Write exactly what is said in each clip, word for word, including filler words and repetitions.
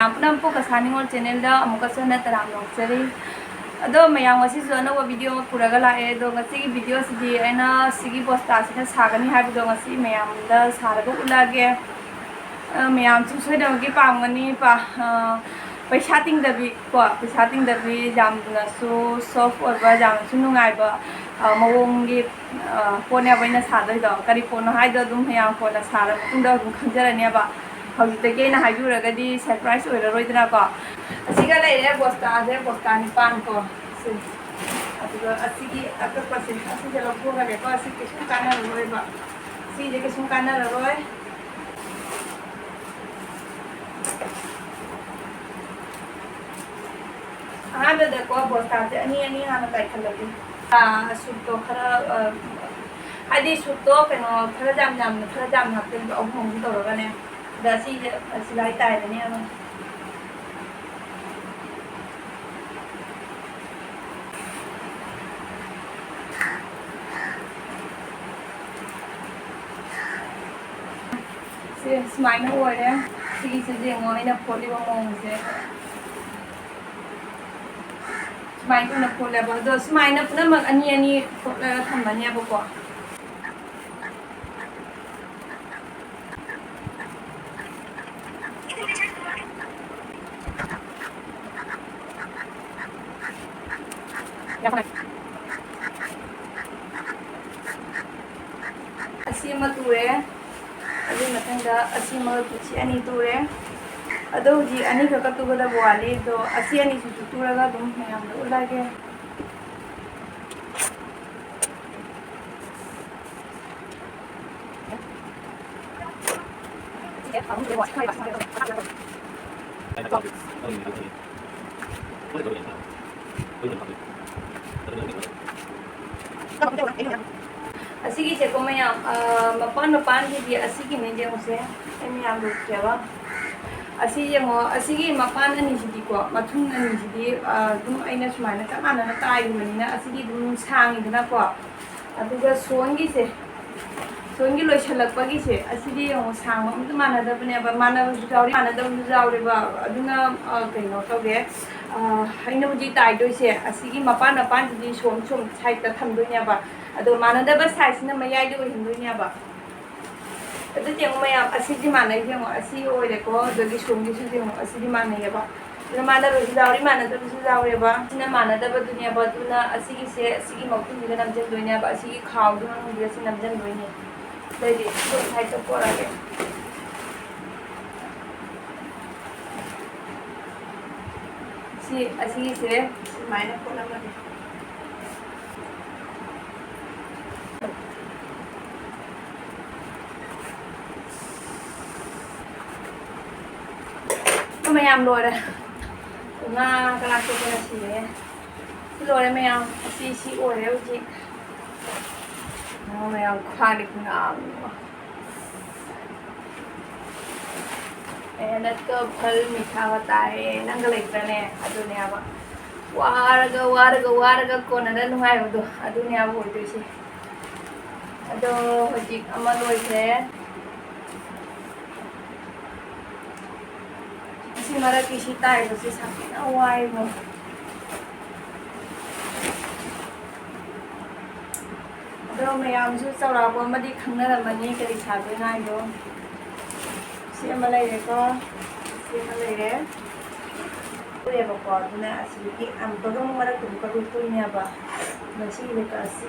ꯃꯌꯥꯝ ꯄꯨꯝꯅꯃꯛꯄꯨ ꯀꯁꯥ ꯅꯤꯉꯣꯜ ꯆꯦꯅꯦꯜꯗ ꯑꯃꯨꯛꯀꯁꯨ ꯍꯟꯅ ꯇꯔꯥꯝꯅ ꯑꯣꯛꯆꯔꯤ꯫ ꯑꯗꯣ ꯃꯌꯥꯝ, ꯉꯁꯤꯁꯨ ꯑꯅꯧꯕ ꯚꯤꯗꯤꯑꯣ ꯑꯃ ꯄꯨꯔꯒ ꯂꯥꯛꯑꯦ꯫ ꯑꯗꯣ ꯉꯁꯤꯒꯤ ꯚꯤꯗꯤꯑꯣꯁꯤꯗꯤ ꯑꯩꯅ ꯁꯤꯒꯤ ꯕꯣꯁꯇꯥꯁꯤꯅ ꯁꯥꯒꯅꯤ ꯍꯥꯏꯕꯗꯣ ꯉꯁꯤ ꯃꯌꯥꯝꯗ ꯁꯥꯔꯒ ꯎꯠꯂꯛꯑꯒꯦ꯫ ꯑ, ꯃꯌꯥꯝꯁꯨ ꯁꯣꯏꯗꯅꯃꯛꯀꯤ ꯄꯥꯝꯒꯅꯤ꯫ ꯄꯥ-, ꯑ, ꯄꯩꯁꯥ ꯇꯤꯡꯗꯕꯤ ꯀꯣ, ꯄꯩꯁꯥ ꯇꯤꯡꯗꯕꯤ, ꯌꯥꯝꯅꯁꯨ ꯁꯣꯐ ꯑꯣꯏꯕ, ꯌꯥꯝꯅꯁꯨ ꯅꯨꯡꯉꯥꯏꯕ, ꯑ, ꯃꯑꯣꯡꯒꯤ, ꯑ, ꯄꯣꯠꯅꯦꯕ ꯑꯩꯅ ꯁꯥꯗꯣꯏꯗꯣ꯫ ꯀꯔꯤ ꯄꯣꯠꯅꯣ ꯍꯥꯏꯗꯣ ꯑꯗꯨꯝ ꯃꯌꯥꯝ ꯀꯣꯟꯅ ꯁꯥꯔ ꯃꯇꯨꯡꯗ ꯑꯗꯨꯝ ꯈꯪꯖꯔꯅꯦꯕ꯫ ꯍꯧꯖꯤꯛꯇꯒꯤ ꯑꯩꯅ ꯍꯥꯏꯕꯤꯔꯨꯔꯒꯗꯤ ꯁꯔꯄ꯭ꯔꯥꯏꯁ ꯑꯣꯏꯔꯔꯣꯏꯗꯅꯀꯣ꯫ ꯑꯁꯤꯒ ꯂꯩꯔꯦ ꯕꯣꯁꯇꯥꯁꯦ, ꯕꯣꯁꯇꯥ ꯅꯤꯄꯥꯟ ꯀꯣ꯫ ꯁꯦ꯫ ꯑꯗꯨꯒ ꯑꯁꯤꯒꯤ ꯑꯀꯛꯄꯁꯦ, ꯑꯁꯤꯁꯦ ꯂꯧꯊꯣꯛꯈ꯭ꯔꯒꯦꯀꯣ꯫ ꯑꯁꯤ ꯀꯩꯁꯨꯝ ꯀꯥꯟꯅꯔꯔꯣꯏꯕ꯫ ꯁꯤꯁꯦ ꯀꯩꯁꯨꯝ ꯀꯥꯟꯅꯔꯔꯣꯏ꯫ ꯑꯍꯥꯟꯕꯗꯀꯣ ꯕꯣꯁꯇꯥꯁꯦ ꯑꯅꯤ ꯑꯅꯤ ꯍꯥꯟꯅ ꯀꯥꯏꯈꯠꯂꯒꯦ꯫ ꯑꯥ, ꯁꯨꯠꯇꯣ ꯈꯔ, ꯑ, ꯍꯥꯏꯗꯤ ꯁꯨꯠꯇꯣ ꯀꯩꯅꯣ ꯈꯔ ꯌꯥꯝ ꯌꯥꯝꯅ, ꯈꯔ ꯌꯥꯝꯅ ꯍꯥꯞꯆꯤꯟꯕ ꯑꯍꯨꯝ ꯑꯍꯨꯝ ꯇꯧꯔꯒꯅꯦ꯫ ꯑꯗ ꯁꯤꯁꯦ ꯁꯤꯂꯥꯏ ꯇꯥꯏꯔꯅꯤ ꯑꯃ꯫ ꯁꯦ, ꯁꯨꯃꯥꯏꯅ ꯑꯣꯏꯔꯦ꯫ ꯁꯤꯒꯤꯁꯤꯗ ꯌꯦꯡꯉꯣ, ꯑꯩꯅ ꯐꯣꯠꯂꯤꯕ ꯃꯑꯣꯡꯁꯦ꯫ ꯁꯨꯃꯥꯏꯅ ꯊꯨꯅ ꯐꯣꯠꯂꯦꯕ꯫ ꯑꯗꯣ ꯁꯨꯃꯥꯏꯅ ꯄꯨꯝꯅꯃꯛ ꯑꯅꯤ ꯑꯅꯤ ꯐꯣꯠꯂꯒ ꯊꯝꯃꯅꯦꯕꯀꯣ꯫ ꯑꯁꯤ ꯑꯃ ꯇꯨꯔꯦ꯫ ꯑꯗꯨꯒꯤ ꯃꯊꯪꯗ ꯑꯁꯤ ꯑꯃꯒ ꯇꯨ-, ꯁꯤ ꯑꯅꯤ ꯇꯨꯔꯦ꯫ ꯑꯗꯣ ꯍꯧꯖꯤꯛ ꯑꯅꯤꯈꯛꯀ ꯇꯨꯒꯗꯕ ꯋꯥꯠꯂꯤ꯫ ꯑꯗꯣ ꯑꯁꯤ ꯑꯅꯤꯁꯤꯁꯨ ꯇꯨꯔꯒ ꯑꯗꯨꯝ ꯃꯌꯥꯝꯗ ꯎꯠꯂꯒꯦ꯫ ꯑꯁꯤꯒꯤꯁꯦꯀꯣ ꯃꯌꯥꯝ, ꯑ, ꯃꯄꯥꯟ ꯃꯄꯥꯟꯒꯤꯗꯤ ꯑꯁꯤꯒꯤꯅꯦ, ꯌꯦꯡꯉꯨꯁꯦ꯫ ꯑꯩ ꯃꯌꯥꯝꯗ ꯎꯠꯀꯦꯕ꯫ ꯑꯁꯤ ꯌꯦꯡꯉꯣ, ꯑꯁꯤꯒꯤ ꯃꯄꯥꯟ ꯑꯅꯤꯁꯤꯗꯤꯀꯣ, ꯃꯊꯨꯟ ꯑꯅꯤꯁꯤꯗꯤ, ꯑ, ꯑꯗꯨꯝ ꯑꯩꯅ ꯁꯨꯃꯥꯏꯅ ꯆꯞ ꯃꯥꯟꯅꯅ ꯇꯥꯏꯈꯤꯕꯅꯤꯅ ꯑꯁꯤꯗꯤ ꯑꯗꯨꯝ ꯁꯥꯡꯉꯤꯗꯅꯀꯣ꯫ ꯑꯗꯨꯒ ꯁꯣꯟꯒꯤꯁꯦ, ꯁꯣꯝꯒꯤ ꯂꯣꯏꯁꯤꯜꯂꯛꯄꯒꯤꯁꯦ, ꯑꯁꯤꯗꯤ ꯌꯦꯡꯉꯣ, ꯁꯥꯡꯕ ꯑꯝꯇ ꯃꯥꯟꯅꯗꯕꯅꯦꯕ, ꯃꯥꯟꯅꯕꯁꯨ ꯌꯥꯎꯔꯤ, ꯃꯥꯟꯅꯗꯕꯁꯨ ꯌꯥꯎꯔꯦꯕ꯫ ꯑꯗꯨꯅ, ꯑ, ꯀꯩꯅꯣ ꯇꯧꯒꯦ, ꯑ, ꯑꯩꯅ ꯍꯧꯖꯤꯛ ꯇꯥꯏꯗꯣꯏꯁꯦ, ꯑꯁꯤꯒꯤ ꯃꯄꯥꯟ ꯃꯄꯥꯟꯁꯤꯗꯤ ꯁꯣꯝ ꯁꯣꯝ ꯁꯥꯏꯗꯇ ꯊꯝꯗꯣꯏꯅꯦꯕ, ꯑꯗꯣ ꯃꯥꯟꯅꯗꯕ ꯁꯥꯏꯖꯁꯤꯅ ꯃꯌꯥꯏꯗ ꯑꯣꯏꯍꯟꯗꯣꯏꯅꯦꯕ꯫ ꯑꯗꯨ ꯌꯦꯡꯉꯣ ꯃꯌꯥꯝ, ꯑꯁꯤꯁꯦ ꯃꯥꯟꯅꯩ ꯌꯦꯡꯉꯣ, ꯑꯁꯤ ꯑꯣꯏꯔꯦꯀꯣ, ꯑꯗꯒꯤ ꯁꯣꯝꯒꯤꯁꯨ ꯌꯦꯡꯉꯣ, ꯑꯁꯤꯗꯤ ꯃꯥꯟꯅꯩꯌꯦꯕ꯫ ꯑꯗꯨꯅ ꯃꯥꯟꯅꯕꯁꯨ ꯌꯥꯎꯔꯤ, ꯃꯥꯟꯅꯗꯕꯁꯨ ꯌꯥꯎꯔꯦꯕ꯫ ꯁꯤꯅ ꯃꯥꯟꯅꯗꯕꯗꯨꯅꯦꯕ, ꯑꯗꯨꯅ ꯑꯁꯤꯒꯤꯁꯦ, ꯑꯁꯤꯒꯤ ꯃꯈꯨꯝꯁꯤꯗ ꯅꯝꯁꯤꯟꯗꯣꯏꯅꯦꯕ, ꯑꯁꯤꯒꯤ ꯈꯥꯎꯗꯨ ꯃꯅꯨꯡꯁꯤꯗ ꯁꯤ ꯅꯝꯁꯤꯟꯗꯣꯏꯅꯦ꯫ ꯑꯗꯩꯗꯤ ꯑꯗꯨꯝ ꯁꯥꯏꯗꯇ ꯄꯣꯔꯛꯑꯒꯦ꯫ ꯁꯤ, ꯑꯁꯤꯒꯤꯁꯦ ꯁꯨꯃꯥꯏꯅ ꯈꯣꯠꯂꯝꯃꯒꯦ꯫ ꯃꯌꯥꯝ ꯂꯣꯏꯔꯦ꯫ ꯉꯥ ꯀꯅꯥ ꯀꯅꯥ ꯁꯤꯔꯦ꯫ ꯁꯤ ꯂꯣꯏꯔꯦ ꯃꯌꯥꯝ꯫ ꯑꯁꯤ, ꯁꯤ ꯑꯣꯏꯔꯦ ꯍꯧꯖꯤꯛ꯫ ꯉꯥ ꯃꯌꯥꯝ ꯈ꯭ꯋꯥꯏꯗꯤ ꯈꯨꯌꯥꯝ ꯑꯃ꯫ ꯃꯦꯍꯅꯠ ꯀ ꯐꯜ ꯃꯤꯊꯥ ꯍꯣꯇꯥ ꯍꯦ꯫ ꯅꯪꯒ ꯂꯩꯇ꯭ꯔꯅꯦ? ꯑꯗꯨꯅꯦ ꯍꯥꯏꯕ꯫ ꯋꯥꯔꯒ, ꯋꯥꯔꯒ, ꯋꯥꯔꯒ ꯀꯣꯟꯅꯅ ꯅꯨꯡꯉꯥꯏꯕꯗꯣ, ꯑꯗꯨꯅꯦ ꯍꯥꯏꯕ ꯑꯣꯏꯗꯣꯏꯁꯦ꯫ ꯑꯗꯣ ꯍꯧꯖꯤꯛ ꯑꯃ ꯂꯣꯏꯈ꯭ꯔꯦ꯫ ꯑꯁꯤ ꯃꯔꯛꯀꯤ ꯁꯤ ꯇꯥꯏꯕꯁꯦ ꯁꯥꯊꯤꯅ ꯋꯥꯏꯕꯣ꯫ ꯑꯗꯣ ꯃꯌꯥꯝꯁꯨ ꯆꯥꯎꯔꯥꯛꯄ ꯑꯃꯗꯤ ꯈꯪꯅꯔꯝꯃꯅꯤ ꯀꯔꯤ ꯁꯥꯗꯣꯏꯅꯣ ꯍꯥꯏꯗꯣ꯫ ꯁꯤ ꯑꯃ ꯂꯩꯔꯦꯀꯣ꯫ ꯁꯤ ꯑꯃ ꯂꯩꯔꯦ꯫ ꯄꯨꯔꯦꯕꯀꯣ, ꯑꯗꯨꯅ ꯑꯁꯤꯗꯒꯤ ꯑꯃꯨꯛꯀ ꯑꯗꯨꯝ ꯃꯔꯛꯇ ꯑꯃꯨꯛꯀ ꯑꯗꯨꯝ ꯄꯨꯏꯅꯦꯕ꯫ ꯃꯁꯤꯒꯤ ꯂꯩꯀꯥꯁꯤ꯫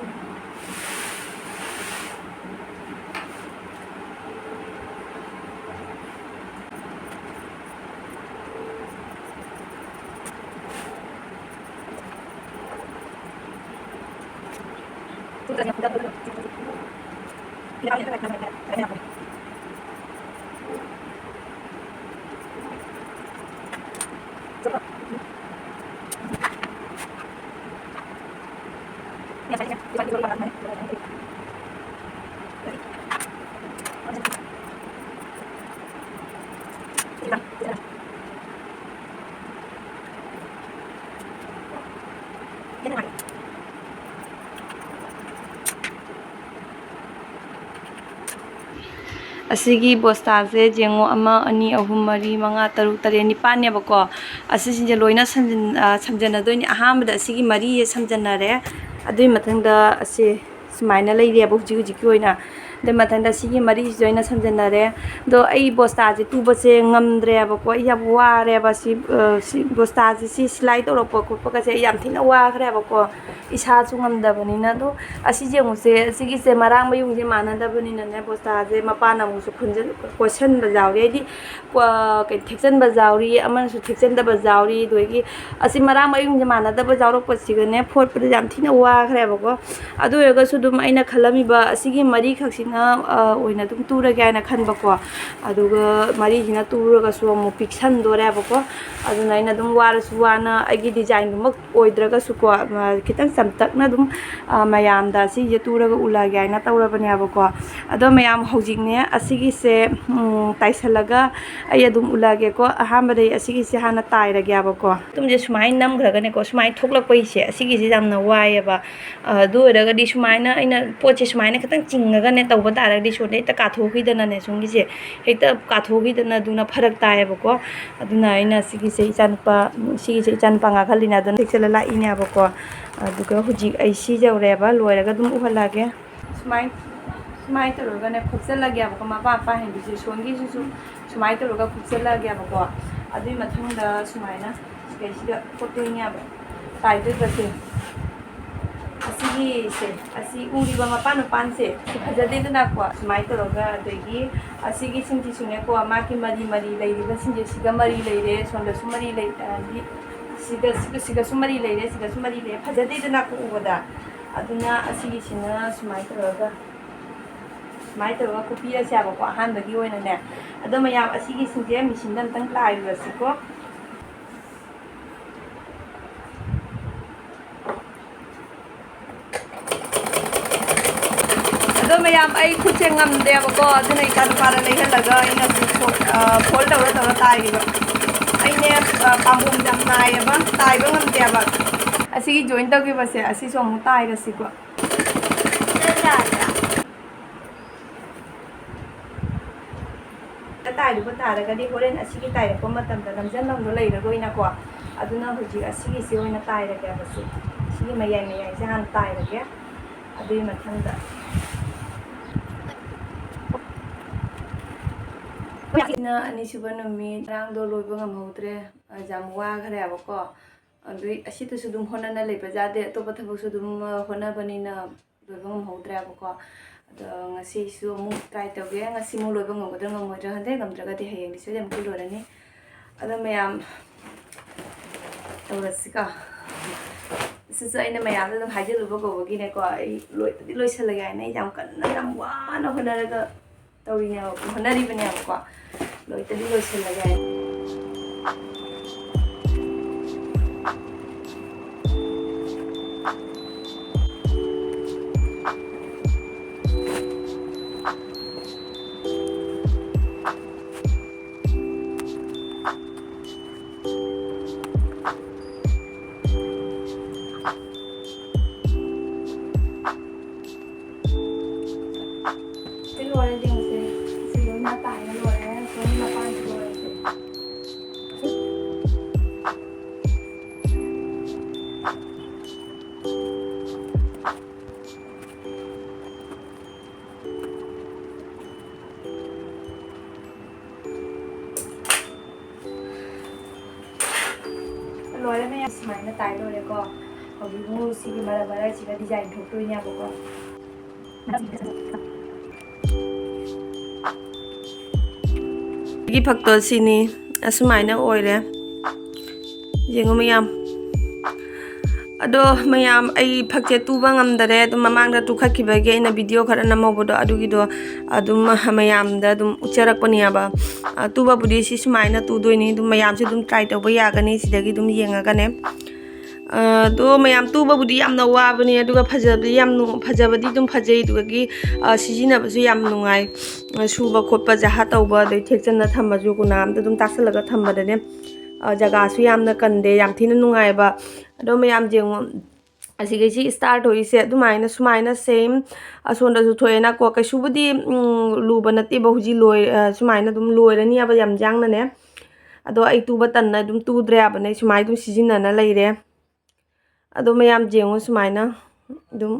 ꯑꯁꯤꯒꯤ ꯕꯣꯁꯇꯥꯁꯦ ꯌꯦꯡꯉꯣ, ꯑꯃ, ꯑꯅꯤ, ꯑꯍꯨꯝ, ꯃꯔꯤ, ꯃꯉꯥ, ꯇꯔꯨꯛ, ꯇꯔꯦꯠ, ꯅꯤꯄꯥꯟꯅꯦꯕꯀꯣ꯫ ꯑꯁꯤꯁꯤꯡꯁꯦ ꯂꯣꯏꯅ ꯁꯝꯖꯤꯟ-, ꯑ, ꯁꯝꯖꯟꯅꯗꯣꯏꯅꯤ꯫ ꯑꯍꯥꯟꯕꯗ ꯑꯁꯤꯒꯤ ꯃꯔꯤꯁꯦ ꯁꯝꯖꯟꯅꯔꯦ꯫ ꯑꯗꯨꯒꯤ ꯃꯊꯪꯗ ꯑꯁꯤ ꯁꯨꯃꯥꯏꯅ ꯂꯩꯔꯦꯕ ꯍꯧꯖꯤꯛ ꯍꯧꯖꯤꯛꯀꯤ ꯑꯣꯏꯅ꯫ ꯑꯗꯨꯒꯤ ꯃꯊꯪꯗ ꯑꯁꯤꯒꯤ ꯃꯔꯤꯁꯤꯁꯨ ꯑꯩꯅ ꯁꯝꯖꯟꯅꯔꯦ꯫ ꯑꯗꯣ ꯑꯩ ꯕꯣꯁꯇꯥꯁꯦ ꯇꯨꯕꯁꯦ ꯉꯝꯗ꯭ꯔꯦꯕꯀꯣ꯫ ꯑꯩ ꯌꯥꯝ ꯋꯥꯔꯦꯕ꯫ ꯁꯤ, ꯑ, ꯁꯤ ꯕꯣꯁꯇꯥꯁꯦ ꯁꯤ ꯁꯤꯂꯥꯏ ꯇꯧꯔꯛꯄ ꯈꯣꯠꯄꯒꯁꯦ ꯑꯩ ꯌꯥꯝ ꯊꯤꯅ ꯋꯥꯈ꯭ꯔꯦꯕꯀꯣ꯫ ꯏꯁꯥꯁꯨ ꯉꯝꯗꯕꯅꯤꯅ꯫ ꯑꯗꯣ ꯑꯁꯤꯁꯦ ꯑꯃꯨꯛꯁꯦ, ꯑꯁꯤꯒꯤꯁꯦ ꯃꯔꯥꯡ ꯃꯌꯨꯡꯁꯦ ꯃꯥꯟꯅꯗꯕꯅꯤꯅꯅꯦ, ꯕꯣꯁꯇꯥꯁꯦ ꯃꯄꯥꯟꯅ ꯑꯃꯨꯛꯁꯨ ꯈꯨꯟꯖꯟ-, ꯀꯣꯠꯁꯟꯕ ꯌꯥꯎꯔꯤ꯫ ꯍꯥꯏꯗꯤ, ꯀ꯭ꯋꯥ-, ꯀꯩ, ꯊꯦꯛꯆꯟꯕ ꯌꯥꯎꯔꯤ, ꯑꯃꯅꯁꯨ ꯊꯦꯛꯆꯟꯗꯕ ꯌꯥꯎꯔꯤ꯫ ꯑꯗꯒꯤ ꯑꯁꯤ ꯃꯔꯥꯡ ꯃꯌꯨꯡꯁꯦ ꯃꯥꯟꯅꯗꯕ ꯌꯥꯎꯔꯛꯄꯁꯤꯒꯅꯦ, ꯐꯣꯠꯄꯗ ꯌꯥꯝ ꯊꯤꯅ ꯋꯥꯈ꯭ꯔꯦꯕꯀꯣ꯫ ꯑꯗꯨ ꯑꯣꯏꯔꯒꯁꯨ ꯑꯗꯨꯝ ꯑꯩꯅ ꯈꯜꯂꯝꯃꯤꯕ ꯑꯁꯤꯒꯤ ꯃꯔꯤꯈꯛꯁꯤꯅ, ꯑ, ꯑꯣꯏꯅ ꯑꯗꯨꯝ ꯇꯨꯔꯒꯦ ꯍꯥꯏꯅ ꯈꯟꯕꯀꯣ꯫ ꯑꯗꯨꯒ ꯃꯔꯤꯁꯤꯅ ꯇꯨꯔꯒꯁꯨ ꯑꯃꯨꯛ ꯄꯤꯛꯁꯟꯗꯣꯔꯦꯕꯀꯣ꯫ ꯑꯗꯨꯅ ꯑꯩꯅ ꯑꯗꯨꯝ ꯋꯥꯔꯁꯨ ꯋꯥꯅ ꯑꯩꯒꯤ ꯗꯤꯖꯥꯏꯟꯗꯨꯃꯛ ꯑꯣꯏꯗ꯭ꯔꯒꯁꯨꯀꯣ, ꯑ, ꯈꯤꯇꯪ ꯆꯝꯇꯛꯅ ꯑꯗꯨꯝ, ꯑ, ꯃꯌꯥꯝꯗ ꯁꯤꯁꯦ ꯇꯨꯔꯒ ꯎꯠꯂꯒꯦ ꯍꯥꯏꯅ ꯇꯧꯔꯕꯅꯦꯕꯀꯣ꯫ ꯑꯗꯣ ꯃꯌꯥꯝ ꯍꯧꯖꯤꯛꯅꯦ ꯑꯁꯤꯒꯤꯁꯦ, ꯎꯝ, ꯇꯥꯏꯁꯜꯂꯒ ꯑꯩ ꯑꯗꯨꯝ ꯎꯠꯂꯒꯦꯀꯣ꯫ ꯑꯍꯥꯟꯕꯗ ꯑꯩ ꯑꯁꯤꯒꯤꯁꯦ ꯍꯥꯟꯅ ꯇꯥꯏꯔꯒꯦꯕꯀꯣ꯫ ꯑꯗꯨꯝꯁꯦ ꯁꯨꯃꯥꯏꯅ ꯅꯝꯈ꯭ꯔꯒꯅꯦꯀꯣ, ꯁꯨꯃꯥꯏꯅ ꯊꯣꯛꯂꯛꯄꯒꯤꯁꯦ, ꯑꯁꯤꯒꯤꯁꯦ ꯌꯥꯝꯅ ꯋꯥꯏꯑꯦꯕ꯫ ꯑ, ꯑꯗꯨ ꯑꯣꯏꯔꯒꯗꯤ ꯁꯨꯃꯥꯏꯅ ꯑꯩꯅ ꯄꯣꯠꯁꯦ ꯁꯨꯃꯥꯏꯅ ꯈꯤꯇꯪ ꯆꯤꯡꯉꯒꯅꯦ ꯇꯧꯕ ꯇꯥꯔꯒꯗꯤ ꯁꯣꯝꯗ ꯍꯦꯛꯇ ꯀꯥꯊꯣꯛꯈꯤꯗꯅꯅꯦ, ꯁꯣꯝꯒꯤꯁꯦ ꯍꯦꯛꯇ ꯀꯥꯊꯣꯛꯈꯤꯗꯅ ꯑꯗꯨꯅ ꯐꯔꯛ ꯇꯥꯏꯌꯦꯕꯀꯣ꯫ ꯑꯗꯨꯅ ꯑꯩꯅ ꯁꯤꯒꯤꯁꯦ ꯏꯆꯥꯅꯨꯄꯥ, ꯁꯤꯒꯤꯁꯦ ꯏꯆꯥꯅꯨꯄꯥ ꯉꯥꯛꯍꯜꯂꯤꯅꯦ, ꯑꯗꯨꯅ ꯊꯦꯛꯆꯜꯂ ꯂꯥꯛꯏꯅꯦꯕꯀꯣ꯫ ꯑꯗꯨꯒ ꯍꯧꯖꯤꯛ ꯑꯩ ꯁꯤ ꯌꯧꯔꯦꯕ, ꯂꯣꯏꯔꯒ ꯑꯗꯨꯝ ꯎꯍꯜꯂꯛꯑꯒꯦ꯫ ꯁꯨꯃꯥꯏ-, ꯁꯨꯃꯥꯏꯅ ꯇꯧꯔꯒꯅꯦ ꯈꯣꯛꯆꯜꯂꯒꯦꯕꯀꯣ, ꯃꯄꯥ ꯃꯄꯥ ꯍꯦꯟꯕꯤꯁꯦ, ꯁꯣꯝꯒꯤꯁꯤꯁꯨ ꯁꯨꯃꯥꯏꯅ ꯇꯧꯔꯒ ꯈꯣꯛꯆꯜꯂꯒꯦꯕꯀꯣ꯫ ꯑꯗꯨꯒꯤ ꯃꯊꯪꯗ ꯁꯨꯃꯥꯏꯅ ꯁꯤꯗꯩꯁꯤꯗ ꯈꯣꯠꯇꯣꯏꯅꯦꯕ, ꯇꯥꯏꯗꯣꯏꯕꯁꯦ꯫ ꯑꯁꯤꯒꯤꯁꯦ, ꯑꯁꯤ ꯎꯔꯤꯕ ꯃꯄꯥꯟ ꯃꯄꯥꯟꯁꯦ, ꯁꯤ ꯐꯖꯗꯦꯗꯅꯀꯣ꯫ ꯁꯨꯃꯥꯏꯅ ꯇꯧꯔꯒ, ꯑꯗꯒꯤ ꯑꯁꯤꯒꯤꯁꯤꯡꯁꯤꯁꯨꯅꯦꯀꯣ, ꯃꯥꯒꯤ ꯃꯔꯤ ꯃꯔꯤ ꯂꯩꯔꯤꯕꯁꯤꯡꯁꯦ, ꯁꯤꯒ ꯃꯔꯤ ꯂꯩꯔꯦ, ꯁꯣꯝꯗꯁꯨ ꯃꯔꯤ ꯂꯩ, ꯑꯗꯒꯤ ꯁꯤꯒ, ꯁꯤꯒ, ꯁꯤꯒꯁꯨ ꯃꯔꯤ ꯂꯩꯔꯦ, ꯁꯤꯒꯁꯨ ꯃꯔꯤ ꯂꯩꯔꯦ, ꯐꯖꯗꯦꯗꯅꯀꯣ ꯎꯕꯗ꯫ ꯑꯗꯨꯅ ꯑꯁꯤꯒꯤꯁꯤꯅ ꯁꯨꯃꯥꯏꯅ ꯇꯧꯔꯒ, ꯁꯨꯃꯥꯏꯅ ꯇꯧꯔꯒ ꯀꯨꯞꯄꯤꯔꯁꯦꯕꯀꯣ ꯑꯍꯥꯟꯕꯒꯤ ꯑꯣꯏꯅꯅꯦ꯫ ꯑꯗꯣ ꯃꯌꯥꯝ, ꯑꯁꯤꯒꯤꯁꯤꯡꯁꯦ ꯃꯦꯆꯤꯟꯗ ꯑꯝꯇꯪ ꯇꯥꯏꯔꯨꯔꯁꯤꯀꯣ꯫ ꯑꯗꯣ ꯃꯌꯥꯝ, ꯑꯩ ꯈꯨꯠꯁꯦ ꯉꯝꯗꯦꯕꯀꯣ, ꯑꯗꯨꯅ ꯏꯆꯥ ꯅꯨꯄꯥꯗ ꯂꯩꯍꯜꯂꯒ ꯑꯩꯅ ꯐꯣꯜ-, ꯑ, ꯐꯣꯜ ꯇꯧꯔ ꯇꯧꯔ ꯇꯥꯏꯔꯤꯕ꯫ ꯑꯩꯅꯦ, ꯑ, ꯄꯥꯝꯕꯣꯝ ꯌꯥꯝ ꯅꯥꯏꯌꯦꯕ, ꯇꯥꯏꯕ ꯉꯝꯗꯦꯕ꯫ ꯑꯁꯤꯒꯤ ꯖꯣꯏꯟ ꯇꯧꯈꯤꯕꯁꯦ, ꯑꯁꯤꯁꯨ ꯑꯃꯨꯛ ꯇꯥꯏꯔꯁꯤꯀꯣ꯫ ꯍꯥꯏꯔꯨꯕ ꯇꯥꯔꯒꯗꯤ ꯍꯣꯔꯦꯟ ꯑꯁꯤꯒꯤ ꯇꯥꯏꯔꯛꯄ ꯃꯇꯝꯗ ꯅꯝꯁꯤꯟꯐꯝꯗꯣ ꯂꯩꯔꯔꯣꯏꯅꯀꯣ꯫ ꯑꯗꯨꯅ ꯍꯧꯖꯤꯛ ꯑꯁꯤꯒꯤꯁꯦ ꯑꯣꯏꯅ ꯇꯥꯏꯔꯒꯦꯕ꯫ ꯁꯤ, ꯁꯤꯒꯤ ꯃꯌꯥꯏ ꯃꯌꯥꯏꯁꯦ ꯍꯥꯟꯅ ꯇꯥꯏꯔꯒꯦ꯫ ꯑꯗꯨꯒꯤ ꯃꯊꯪꯗ ꯑꯩꯅ ꯑꯅꯤꯁꯨꯕ ꯅꯨꯃꯤꯠ ꯉꯔꯥꯡꯗꯣ ꯂꯣꯏꯕ ꯉꯝꯍꯧꯗ꯭ꯔꯦ, ꯑ, ꯌꯥꯝ ꯋꯥꯈ꯭ꯔꯦꯕꯀꯣ꯫ ꯑꯗꯨꯏ ꯑꯁꯤꯗꯁꯨ ꯑꯗꯨꯝ ꯍꯣꯠꯅꯅ ꯂꯩꯕ ꯌꯥꯗꯦ, ꯑꯇꯣꯞꯄ ꯊꯕꯛꯁꯨ ꯑꯗꯨꯝ, ꯑ, ꯍꯣꯠꯅꯕꯅꯤꯅ ꯂꯣꯏꯕ ꯉꯝꯍꯧꯗ꯭ꯔꯦꯕꯀꯣ꯫ ꯑꯗꯣ ꯉꯁꯤꯁꯨ ꯑꯃꯨꯛ try ꯇꯧꯒꯦ꯫ ꯉꯁꯤꯃꯨꯛ ꯂꯣꯏꯕ ꯉꯝꯒꯗ꯭ꯔꯥ ꯉꯝꯃꯣꯏꯗ꯭ꯔꯥ ꯈꯪꯗꯦ꯫ ꯉꯝꯗ꯭ꯔꯒꯗꯤ ꯍꯌꯦꯡꯗꯤ ꯁꯣꯏꯗꯅꯃꯛꯀꯤ ꯂꯣꯏꯔꯅꯤ꯫ ꯑꯗꯣ ꯃꯌꯥꯝ ꯇꯧꯔꯁꯤꯀꯣ꯫ ꯁꯤꯁꯨ ꯑꯩꯅ ꯃꯌꯥꯝꯗ ꯑꯗꯨꯝ ꯍꯥꯏꯖꯤꯜꯂꯨꯕ ꯀꯧꯕꯒꯤꯅꯦꯀꯣ꯫ ꯑꯩ ꯂꯣꯏꯕꯗꯤ ꯂꯣꯏꯁꯤꯜꯂꯒꯦ ꯍꯥꯏꯅ ꯑꯩ ꯌꯥꯝ ꯀꯟꯅ ꯌꯥꯝ ꯋꯥꯅ ꯍꯣꯠꯅꯔꯒ ꯇꯧꯔꯤꯅꯦꯕ, ꯍꯣꯠꯅꯔꯤꯕꯅꯦꯕꯀꯣ꯫ ꯂꯣꯏꯇꯗꯤ ꯂꯣꯏꯁꯤꯜꯂꯒꯦ꯫ ꯁꯤ ꯂꯣꯏꯔꯦ, ꯌꯦꯡꯉꯨꯁꯦ꯫ ꯁꯤ ꯂꯣꯏꯅ ꯇꯥꯏꯅ ꯂꯣꯏꯔꯦ꯫ ꯁꯣꯝꯒꯤ ꯃꯄꯥꯟꯁꯨ ꯂꯣꯏꯔꯦ꯫ ꯂꯣꯏꯔꯦ ꯃꯌꯥꯝ, ꯁꯨꯃꯥꯏꯅ ꯇꯥꯏ ꯂꯣꯏꯔꯦꯀꯣ꯫ ꯍꯧꯖꯤꯛ ꯑꯃꯨꯛ ꯁꯤꯒꯤ ꯃꯔꯛ ꯃꯔꯛꯁꯤꯒ design ꯊꯣꯛꯇꯣꯏꯅꯦꯕꯀꯣ꯫ ꯑꯩꯒꯤ ꯐꯛꯇꯣ ꯁꯤꯅꯤ, ꯑꯁꯨꯃꯥꯏꯅ ꯑꯣꯏꯔꯦ꯫ ꯌꯦꯡꯉꯨ ꯃꯌꯥꯝ꯫ ꯑꯗꯣ ꯃꯌꯥꯝ, ꯑꯩ ꯐꯛꯁꯦ ꯇꯨꯕ ꯉꯝꯗꯔꯦ꯫ ꯑꯗꯨꯝ ꯃꯃꯥꯡꯗ ꯇꯨꯈꯠꯈꯤꯕꯒꯤ ꯑꯩꯅ video ꯈꯔ ꯅꯝꯍꯧꯕꯗꯣ, ꯑꯗꯨꯒꯤꯗꯣ ꯑꯗꯨꯝ ꯃꯌꯥꯝꯗ ꯑꯗꯨꯝ ꯎꯠꯆꯔꯛꯄꯅꯦꯕ꯫ ꯑ, ꯇꯨꯕꯕꯨꯗꯤ ꯁꯤ ꯁꯨꯃꯥꯏꯅ ꯇꯨꯗꯣꯏꯅꯤ꯫ ꯑꯗꯨꯝ ꯃꯌꯥꯝꯁꯨ ꯑꯗꯨꯝ try ꯇꯧꯕ ꯌꯥꯒꯅꯤ ꯁꯤꯗꯒꯤ ꯑꯗꯨꯝ ꯌꯦꯡꯉꯒꯅꯦ꯫ ꯑ, ꯑꯗꯣ ꯃꯌꯥꯝ, ꯇꯨꯕꯕꯨꯗꯤ ꯌꯥꯝꯅ ꯋꯥꯕꯅꯤ, ꯑꯗꯨꯒ ꯐꯖꯕꯗꯤ ꯌꯥꯝ ꯅꯨꯡ-, ꯐꯖꯕꯗꯤ ꯑꯗꯨꯝ ꯐꯖꯩ, ꯑꯗꯨꯗꯒꯤ, ꯑ, ꯁꯤꯖꯤꯟꯅꯕꯁꯨ ꯌꯥꯝ ꯅꯨꯡꯉꯥꯏ꯫ ꯑ, ꯁꯨꯕ ꯈꯣꯠꯄ ꯖꯍꯥ ꯇꯧꯕ, ꯑꯗꯩ ꯊꯦꯛꯆꯟꯅ ꯊꯝꯃꯁꯨ ꯀꯨꯅꯥ ꯑꯝꯗ ꯑꯗꯨꯝ ꯇꯥꯁꯜꯂꯒ ꯊꯝꯕꯗꯅꯦ, ꯑ, ꯖꯒꯥꯁꯨ ꯌꯥꯝꯅ ꯀꯟꯗꯦ, ꯌꯥꯝ ꯊꯤꯅ ꯅꯨꯡꯉꯥꯏꯕ꯫ ꯑꯗꯣ ꯃꯌꯥꯝ ꯌꯦꯡꯉꯣ, ꯑꯁꯤꯒꯤꯁꯤ ꯁ꯭ꯇꯥꯔ ꯊꯣꯛꯏꯁꯦ ꯑꯗꯨꯃꯥꯏꯅ, ꯁꯨꯃꯥꯏꯅ ꯁꯦꯝ ꯑꯁꯣꯝꯗꯁꯨ ꯊꯣꯛꯑꯦꯅꯀꯣ꯫ ꯀꯩꯁꯨꯕꯨꯗꯤ ꯎꯝ, ꯂꯨꯕ ꯅꯠꯇꯦꯕ꯫ ꯍꯧꯖꯤꯛ ꯂꯣꯏ-, ꯑ, ꯁꯨꯃꯥꯏꯅ ꯑꯗꯨꯝ ꯂꯣꯏꯔꯅꯤꯕ ꯌꯥꯝ ꯌꯥꯡꯅꯅꯦ꯫ ꯑꯗꯣ ꯑꯩ ꯇꯨꯕ ꯇꯟꯅ ꯑꯗꯨꯝ ꯇꯨꯗ꯭ꯔꯦꯕꯅꯦ, ꯁꯨꯃꯥꯏꯅ ꯑꯗꯨꯝ ꯁꯤꯖꯤꯟꯅꯅ ꯂꯩꯔꯦ꯫ ꯑꯗꯣ ꯃꯌꯥꯝ ꯌꯦꯡꯉꯣ, ꯁꯨꯃꯥꯏꯅ ꯑꯗꯨꯝ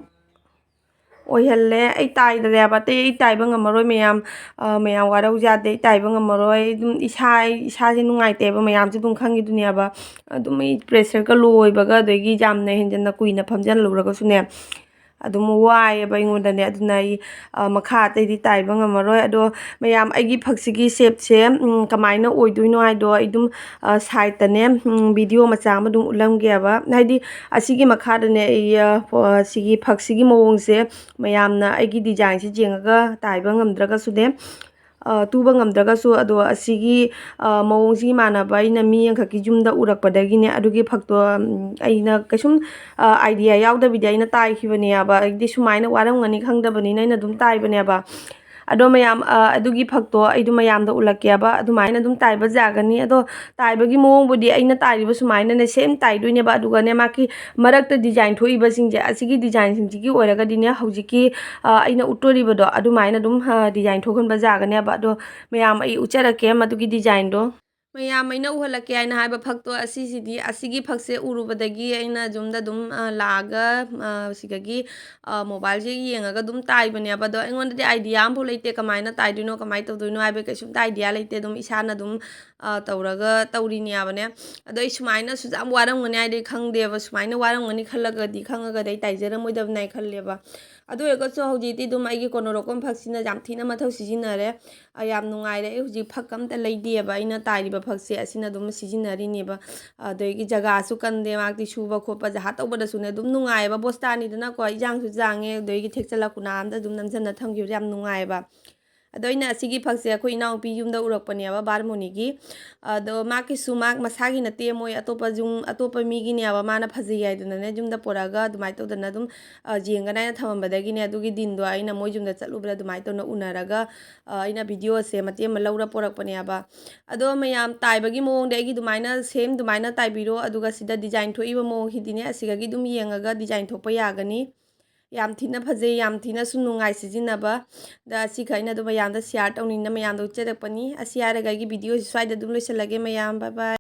ꯑꯣꯏꯍꯜꯂꯦ꯫ ꯑꯩ ꯇꯥꯏꯗ꯭ꯔꯦꯕ, ꯑꯇꯩ ꯑꯩ ꯇꯥꯏꯕ ꯉꯝꯃꯔꯣꯏ ꯃꯌꯥꯝ꯫ ꯑ, ꯃꯌꯥꯝ ꯋꯥꯔꯧ ꯌꯥꯗꯦ, ꯑꯩ ꯇꯥꯏꯕ ꯉꯝꯃꯔꯣꯏ꯫ ꯑꯗꯨꯝ ꯏꯁꯥ, ꯏꯁꯥꯁꯦ ꯅꯨꯡꯉꯥꯏꯇꯦꯕ, ꯃꯌꯥꯝꯁꯦ ꯑꯗꯨꯝ ꯈꯪꯉꯤꯗꯨꯅꯦꯕ꯫ ꯑꯗꯨꯝ ꯑꯩ pressure ꯀ low ꯑꯣꯏꯕꯒ, ꯑꯗꯒꯤ ꯌꯥꯝꯅ ꯍꯦꯟꯖꯟꯅ ꯀꯨꯏꯅ ꯐꯝꯖꯜꯂꯨꯔꯒꯁꯨꯅꯦ, ꯑꯗꯨꯝ ꯋꯥꯏꯌꯦꯕ ꯑꯩꯉꯣꯟꯗꯅꯦ꯫ ꯑꯗꯨꯅ ꯑꯩ, ꯑ, ꯃꯈꯥ ꯑꯇꯩꯗꯤ ꯇꯥꯏꯕ ꯉꯝꯃꯔꯣꯏ꯫ ꯑꯗꯣ ꯃꯌꯥꯝ, ꯑꯩꯒꯤ ꯐꯛꯁꯤꯒꯤ shape ꯁꯦ, ꯎꯝ, ꯀꯃꯥꯏꯅ ꯑꯣꯏꯗꯣꯏꯅꯣ ꯍꯥꯏꯗꯣ ꯑꯩ ꯑꯗꯨꯝ, ꯑ, side ꯇꯅꯦ, ꯎꯝ, video ꯃꯆꯥ ꯑꯃ ꯑꯗꯨꯝ ꯎꯠꯂꯝꯒꯦꯕ꯫ ꯍꯥꯏꯗꯤ ꯑꯁꯤꯒꯤ ꯃꯈꯥꯗꯅꯦ ꯑꯩ, ꯑ, ꯐ-, ꯁꯤꯒꯤ ꯐꯛꯁꯤꯒꯤ ꯃꯑꯣꯡꯁꯦ ꯃꯌꯥꯝꯅ ꯑꯩꯒꯤ design ꯁꯦ ꯌꯦꯡꯉꯒ ꯇꯥꯏꯕ ꯉꯝꯗ꯭ꯔꯒꯁꯨꯅꯦ, ꯑ, ꯇꯨꯕ ꯉꯝꯗ꯭ꯔꯒꯁꯨ, ꯑꯗꯣ ꯑꯁꯤꯒꯤ, ꯑ, ꯃꯑꯣꯡꯁꯤ ꯏꯃꯥꯟꯅꯕ ꯑꯩꯅ ꯃꯤ ꯑꯃꯈꯛꯀꯤ ꯌꯨꯝꯗ ꯎꯔꯛꯄꯗꯒꯤꯅꯦ, ꯑꯗꯨꯒꯤ ꯐꯛꯇꯣ, ꯎꯝ, ꯑꯩꯅ ꯀꯩꯁꯨꯝ, ꯑ, idea ꯌꯥꯎꯗꯕꯤꯗ ꯑꯩꯅ ꯇꯥꯏꯈꯤꯕꯅꯦꯕ꯫ ꯑꯩꯗꯤ ꯁꯨꯃꯥꯏꯅ ꯋꯥꯔꯝꯒꯅꯤ ꯈꯪꯗꯕꯅꯤꯅ ꯑꯩꯅ ꯑꯗꯨꯝ ꯇꯥꯏꯕꯅꯦꯕ꯫ ꯑꯗꯣ ꯃꯌꯥꯝ, ꯑ, ꯑꯗꯨꯒꯤ ꯐꯛꯇꯣ ꯑꯩꯗꯣ ꯃꯌꯥꯝꯗ ꯎꯠꯂꯛꯀꯦꯕ꯫ ꯑꯗꯨꯃꯥꯏꯅ ꯑꯗꯨꯝ ꯇꯥꯏꯕ ꯌꯥꯒꯅꯤ꯫ ꯑꯗꯣ ꯇꯥꯏꯕꯒꯤ ꯃꯑꯣꯡꯕꯨꯗꯤ ꯑꯩꯅ ꯇꯥꯏꯔꯤꯕ ꯁꯨꯃꯥꯏꯅꯅꯦ same ꯇꯥꯏꯗꯣꯏꯅꯦꯕ꯫ ꯑꯗꯨꯒꯅꯦ ꯃꯥꯒꯤ ꯃꯔꯛꯇ design ꯊꯣꯛꯏꯕꯁꯤꯡꯁꯦ, ꯑꯁꯤꯒꯤ design ꯁꯤꯡꯁꯤꯒꯤ ꯑꯣꯏꯔꯒꯗꯤꯅꯦ, ꯍꯧꯖꯤꯛꯀꯤ, ꯑ, ꯑꯩꯅ ꯎꯠꯇꯣꯔꯤꯕꯗꯣ ꯑꯗꯨꯃꯥꯏꯅ ꯑꯗꯨꯝ, ꯑ, design ꯊꯣꯛꯍꯟꯕ ꯌꯥꯒꯅꯦꯕ꯫ ꯑꯗꯣ ꯃꯌꯥꯝ ꯑꯩ ꯎꯠꯆꯔꯛꯀꯦ ꯃꯗꯨꯒꯤ design ꯗꯣ꯫ ꯃꯌꯥꯝ ꯑꯩꯅ ꯎꯍꯜꯂꯛꯀꯦ ꯍꯥꯏꯅ ꯍꯥꯏꯕ ꯐꯛꯇꯣ ꯑꯁꯤꯁꯤꯗꯤ, ꯑꯁꯤꯒꯤ ꯐꯛꯁꯦ ꯎꯔꯨꯕꯗꯒꯤ ꯑꯩꯅ ꯌꯨꯝꯗ ꯑꯗꯨꯝ, ꯑ, ꯂꯥꯛꯑꯒ, ꯑ, ꯁꯤꯗꯒꯤ, ꯑ, mobile ꯁꯦ ꯌꯦꯡꯉꯒ ꯑꯗꯨꯝ ꯇꯥꯏꯕꯅꯦꯕ꯫ ꯑꯗꯣ ꯑꯩꯉꯣꯟꯗꯗꯤ idea ꯑꯃꯐꯥꯎ ꯂꯩꯇꯦ, ꯀꯃꯥꯏꯅ ꯇꯥꯏꯗꯣꯏꯅꯣ, ꯀꯃꯥꯏꯅ ꯇꯧꯗꯣꯏꯅꯣ ꯍꯥꯏꯕꯒꯤ ꯀꯩꯁꯨꯝꯇ idea ꯂꯩꯇꯦ꯫ ꯑꯗꯨꯝ ꯏꯁꯥꯅ ꯑꯗꯨꯝ, ꯑ, ꯇꯧꯔꯒ ꯇꯧꯔꯤꯅꯦꯕꯅꯦ꯫ ꯑꯗꯣ ꯑꯩ ꯁꯨꯃꯥꯏꯅ ꯁꯨꯛ ꯌꯥꯝ ꯋꯥꯔꯝꯒꯅꯤ ꯍꯥꯏꯗꯤ ꯈꯪꯗꯦꯕ꯫ ꯁꯨꯃꯥꯏꯅ ꯋꯥꯔꯝꯒꯅꯤ ꯈꯜꯂꯒꯗꯤ, ꯈꯪꯉꯒꯗꯤ ꯑꯩ ꯇꯥꯏꯖꯔꯝꯃꯣꯏꯗꯕꯅꯦ ꯍꯥꯏ ꯈꯜꯂꯦꯕ꯫ ꯑꯗꯨ ꯑꯣꯏꯔꯒꯁꯨ ꯍꯧꯖꯤꯛꯇꯤ ꯑꯗꯨꯝ ꯑꯩꯒꯤ ꯀꯣꯅꯣꯔꯣꯀꯣꯟ ꯐꯛꯁꯤꯅ ꯌꯥꯝ ꯊꯤꯅ ꯃꯊꯧ ꯁꯤꯖꯤꯟꯅꯔꯦ꯫ ꯑ, ꯌꯥꯝ ꯅꯨꯡꯉꯥꯏꯔꯦ꯫ ꯑꯩ ꯍꯧꯖꯤꯛ ꯐꯛ ꯑꯝꯇ ꯂꯩꯗꯦꯕ, ꯑꯩꯅ ꯇꯥꯏꯔꯤꯕ ꯐꯛꯁꯦ ꯑꯁꯤꯅ ꯑꯗꯨꯝ ꯁꯤꯖꯤꯟꯅꯔꯤꯅꯦꯕ꯫ ꯑꯗꯒꯤ ꯖꯒꯥꯁꯨ ꯀꯟꯗꯦ, ꯃꯍꯥꯛꯇꯤ ꯁꯨꯕ ꯈꯣꯠꯄ ꯖꯍꯥ ꯇꯧꯕꯗꯁꯨꯅꯦ ꯑꯗꯨꯝ ꯅꯨꯡꯉꯥꯏꯌꯦꯕ꯫ ꯕꯣꯁꯇꯥꯅꯤꯗꯅꯀꯣ, ꯏꯌꯥꯡꯁꯨ ꯌꯥꯡꯉꯦ, ꯑꯗꯒꯤ ꯊꯦꯛꯆꯜꯂ ꯀꯨꯅꯥ ꯑꯝꯗ ꯑꯗꯨꯝ ꯅꯝꯁꯤꯟꯅ ꯊꯝꯈꯤꯕꯁꯦ ꯌꯥꯝ ꯅꯨꯡꯉꯥꯏꯌꯦꯕ꯫ ꯑꯗꯣ ꯑꯩꯅ ꯑꯁꯤꯒꯤ ꯐꯛꯁꯦ ꯑꯩꯈꯣꯏ ꯏꯅꯥꯎꯄꯤ ꯌꯨꯝꯗ ꯎꯔꯛꯄꯅꯦꯕ, ꯕꯥꯔꯃꯣꯅꯤꯒꯤ꯫ ꯑꯗꯣ ꯃꯥꯒꯤꯁꯨ ꯃꯥ ꯃꯁꯥꯒꯤꯅ ꯇꯦꯝꯃꯣꯏ, ꯑꯇꯣꯞꯄ ꯌꯨꯝ, ꯑꯇꯣꯞꯄ ꯃꯤꯒꯤꯅꯦꯕ, ꯃꯥꯅ ꯐꯖꯩ ꯍꯥꯏꯗꯨꯅꯅꯦ ꯌꯨꯝꯗ ꯄꯨꯔꯛꯑꯒ ꯑꯗꯨꯃꯥꯏꯅ ꯇꯧꯗꯅ ꯑꯗꯨꯝ, ꯑ, ꯌꯦꯡꯒꯅꯥꯏꯅ ꯊꯝꯃꯝꯕꯗꯒꯤꯅꯦ, ꯑꯗꯨꯒꯤ ꯗꯤꯟꯗꯣ ꯑꯩꯅ ꯃꯣꯏ ꯌꯨꯝꯗ ꯆꯠꯂꯨꯕꯗ ꯑꯗꯨꯃꯥꯏꯅ ꯇꯧꯅ ꯎꯅꯔꯒ, ꯑ, ꯑꯩꯅ ꯚꯤꯗꯤꯑꯣꯁꯦ ꯃꯇꯦꯛ ꯑꯃ ꯂꯧꯔ ꯄꯨꯔꯛꯄꯅꯦꯕ꯫ ꯑꯗꯣ ꯃꯌꯥꯝ ꯇꯥꯏꯕꯒꯤ ꯃꯑꯣꯡꯗ ꯑꯩꯒꯤ ꯑꯗꯨꯃꯥꯏꯅ ꯁꯦꯝ ꯑꯗꯨꯃꯥꯏꯅ ꯇꯥꯏꯕꯤꯔꯣ, ꯑꯗꯨꯒ ꯁꯤꯗ ꯗꯤꯖꯥꯏꯟ ꯊꯣꯛꯏꯕ ꯃꯑꯣꯡꯁꯤꯗꯤꯅꯦ ꯑꯁꯤꯗꯒꯤ ꯑꯗꯨꯝ ꯌꯦꯡꯉꯒ ꯗꯤꯖꯥꯏꯟ ꯊꯣꯛꯄ ꯌꯥꯒꯅꯤ꯫ ꯌꯥꯝ ꯊꯤꯅ ꯐꯖꯩ, ꯌꯥꯝ ꯊꯤꯅꯁꯨ ꯅꯨꯡꯉꯥꯏ ꯁꯤꯖꯤꯟꯅꯕ꯫ ꯑꯗ ꯑꯁꯤꯈꯛ ꯑꯩꯅ ꯑꯗꯨꯝ ꯃꯌꯥꯝꯗ ꯁꯤꯌꯥꯔ ꯇꯧꯅꯤꯡꯅ ꯃꯌꯥꯝꯗ ꯎꯠꯆꯔꯛꯄꯅꯤ꯫ ꯑꯁꯤ ꯍꯥꯏꯔꯒ ꯑꯩꯒꯤ ꯚꯤꯗꯤꯑꯣꯁꯤ ꯁ꯭ꯋꯥꯏꯗ ꯑꯗꯨꯝ ꯂꯣꯏꯁꯤꯜꯂꯒꯦ ꯃꯌꯥꯝ꯫ ꯕꯥꯏ ꯕꯥꯏ꯫